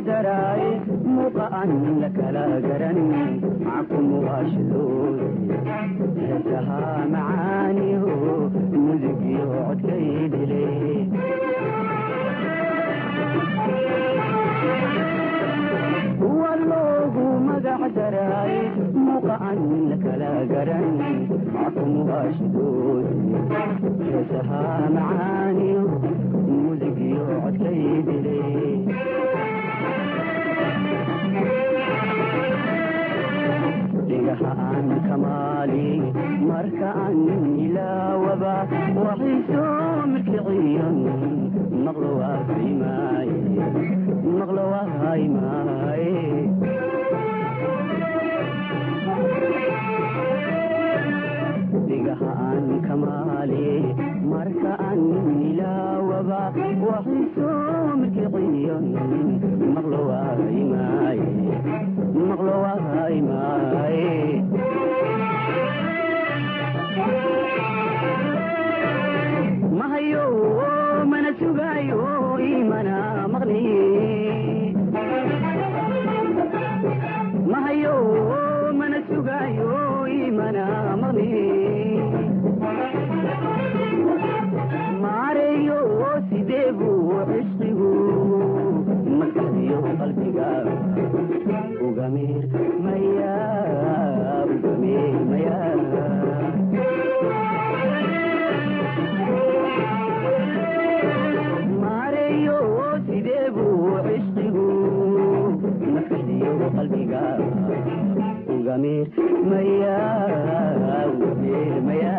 Daraay muuqa aan la kala garan macaku muqaashadooda heesaha macaaniyo musigiyo codkaydile kuwa loogu magac daraay muuqa aan la kala garan macaku muqaashadooda heesaha macaaniyo musigiyo codkaydile. Dhigaha aan kamaali marka aan ilaawaba waxay soo mirkiciyon maqlo wahaymaaye maqlo wahaymaaye. Dhigaha aan kamaali marka aan ilaawaba waxay soo mirkiciyon maqlo wahaymaaye maqlo wahaymaaye. Mahayo mana sugaayo imana maqli mahayo mana sugaayo imana maqli maareeyo sidee buu cishqigu maskaxdiyo qalbiga uga miir maya uga miir maya. Maareeyo sidee buu cishqigu maskaxdiyo qalbiga uga miir maya uga miir maya.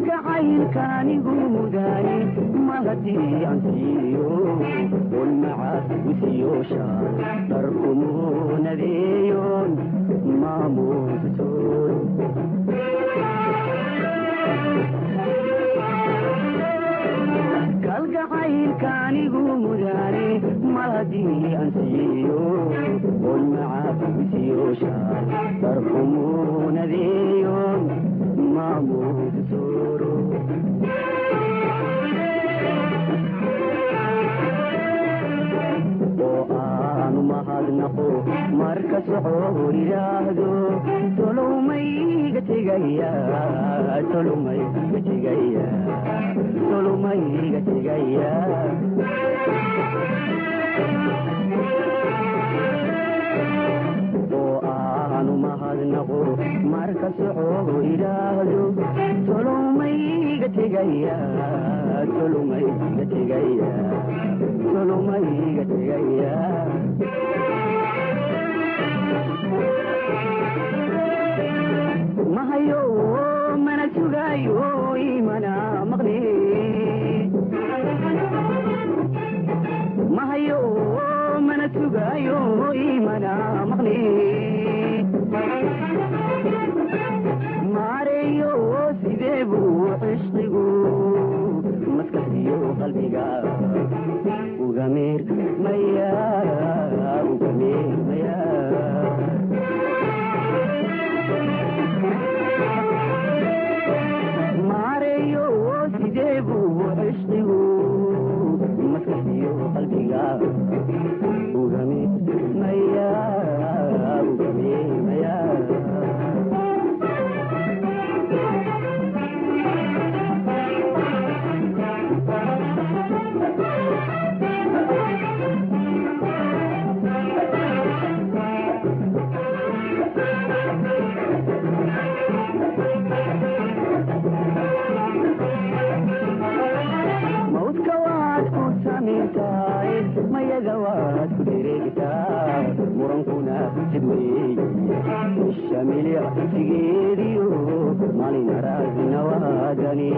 Kalgacaylkaanigu mudaani mahadii aan siiyo ulmaca wisiyoosha dharkumuunadeeyoon maamuusasoon. Kalgacaylkaanigu mudaani mahadii aan siiyo ulmaca wisiyoosha dharkumuunadeeyoon maamuusasooro oo aanu mahadnaqo marka socoor idhaahdo tolowmayga tegaya tolowmayga tegaya tolowmayga tegaya oo aanu mahadnaqo marka socoor idhaahdo tolowmayga tegaya tolowmayga tegaya tolowmayga tegaya. Mahayo mana sugaayo imana maqli mahayo mana sugaayo imana maqli maareeyo sidee buu cishqigu maskaxdiyo qalbiga uga miir maya uga miir maya. Maareeyo sidee buu cishqigu maskaxdiyo qalbiga uga miir maya uga miir maya. Mawdka waad ku samirtaay mayaga waad ku dhereegtaa murankuna sid weeye isha milicsigeediyo maalin araagna waadani.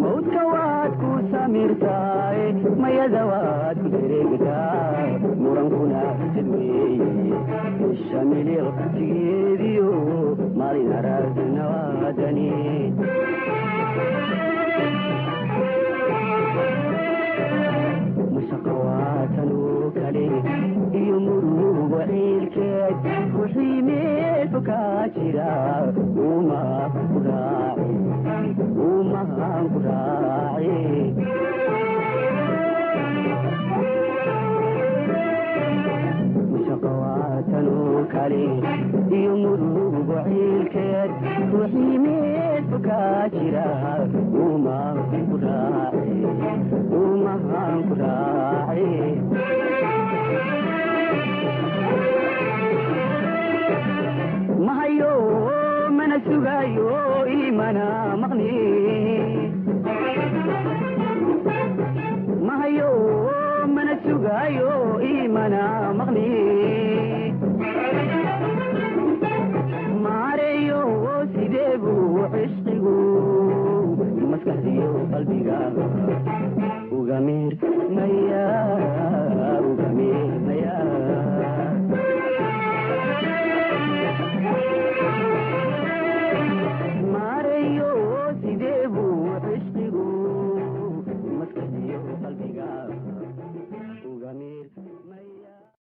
Mawdka waad ku samirtaay mayada waad ku dhereegtaa murankuna sid weeye isha milicsigeediyo Maalin aragna waadani. Mashaqawaatan oo kale iyo murugo ciilkeed, wixii meel fokaa jira uma ku raaci, umahan ku raaci. Mashaqawaatan oo kale iyo murugo ciilkeed, wixii meel fokaa jira uma ku raaci, umahan ku raaci. Mahayo mana sugayo, imana maqni. Mahayo mana sugayo, imana maqni. Maareeyo sidee buu cishqigu maskaxdiyo qalbiga uga miir maya, uga miir